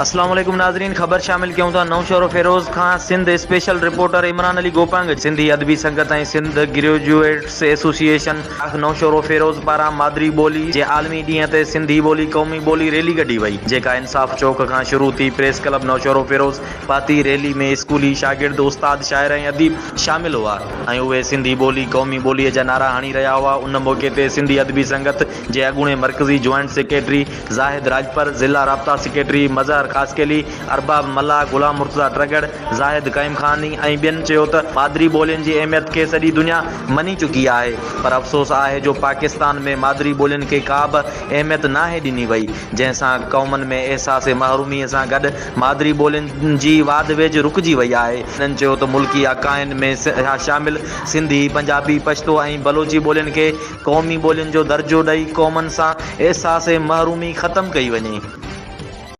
اسلام عليڪم ناظرين خبر شامل ڪيون ٿا نوشهروفيروز کان Sindh special reporter Imran Ali Gopang Sindhi Adabi Sangat ۽ Sindh graduates association Naushahro Feroze پاران مادري ٻولي جي عالمي ڏينهن تي سنڌي ٻولي قومي ٻولي ريلي ڪڍي وئي جيڪا انصاف چوڪ کان شروع ٿي پريس ڪلب نوشهروفيروز پهتي ريلي ۾ اسڪولي شاگرد استاد شاعر ۽ اديب شامل هئا ۽ اهي سنڌي ٻولي قومي ٻولي جا نعرا هڻي رهيا هئا ان موقعي تي سنڌي ادبي سنگت جي اڳوڻي مرڪزي جوائنٽ سيڪريٽري زاهد راڄپر، ضلع رابطا سيڪريٽري مظهر خاصخيلي، ارباب ملاح، غلام مرتضيٰ ٽرڳڙ، زاهد قائمخاني ۽ ٻين چيو ته مادري ٻولين جي اهميت کي سڄي دنيا مڃي چڪي آهي پر افسوس آهي جو پاڪستان ۾ مادري ٻولين کي ڪابه اهميت ناهي ڏني وئي جنهن سان قومن ۾ احساس محرومي سان گڏ مادري ٻولين جي واڌ ويجهه رڪجي وئي آهي. هنن چيو ته ملڪي اڪائين ۾ شامل سنڌي، پنجابي، پشتو ۽ بلوچي ٻولين کي قومي ٻولين جو درجو ڏئي قومن سان احساس محرومي ختم ڪئي وڃي.